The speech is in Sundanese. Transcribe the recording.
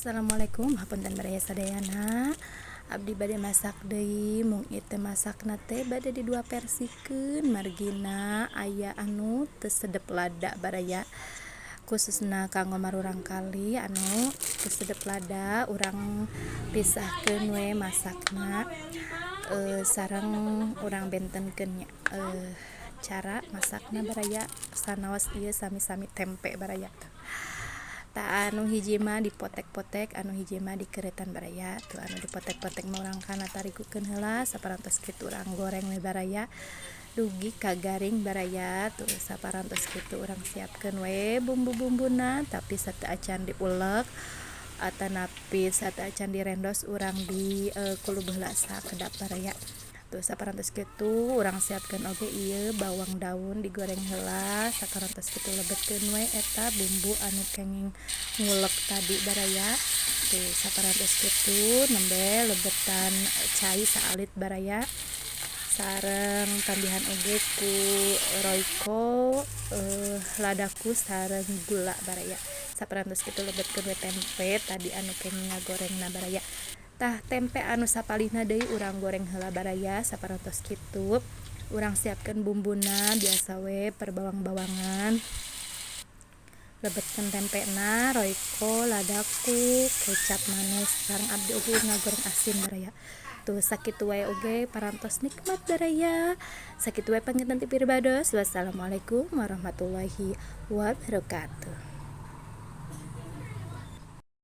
Assalamualaikum, hapunten baraya sadayana. Abdi bade masak deui, mung ieu teh masakna teh bade di dua versikeun margina aya anu teu sedep lada baraya, khususna kanggo marurangkalih anu teu sedep lada. Urang pisahkeun we masakna sareng urang bentenkeun nya cara masakna baraya. Sanaos ieu sami-sami tempe baraya. Tah, anu hiji mah dipotek-potek, anu hiji mah dikeureutan baraya. Tuh, anu dipotek-potek mah urang kana tarigukeun heula, saparantos kitu urang goreng we baraya dugi ka garing baraya. Tuh, saparantos kitu urang siapkeun we bumbu-bumbuna, tapi sateuacan diulek atanapi sateuacan direndos, urang di kulub heula sakedap baraya. Tuh, saparantos kitu urang siapkeun oge ieu bawang daun, digoreng heula. Saparantos kitu lebetkeun we eta bumbu anu kenging ngulek tadi baraya. Tuh, saparantos kitu nembe lebetan cai saalit baraya, sareng tambihan oge ku Royco, ladaku sareng gula baraya. Saparantos kitu lebetkeun we tempe tadi anu kenging ngagorengna baraya. Tah, tempe anu sapalihna deui urang goreng heula baraya. Saparantos kitu urang siapkeun bumbuna, biasa we perbawang-bawangan. Lebetkeun tempena, Royco, ladaku, kecap manis, sareng abdi oge ngagoreng asin baraya. Tuh, sakitu wae oge parantos nikmat baraya. Sakitu wae panginten ti pribados. Wassalamualaikum warahmatullahi wabarakatuh.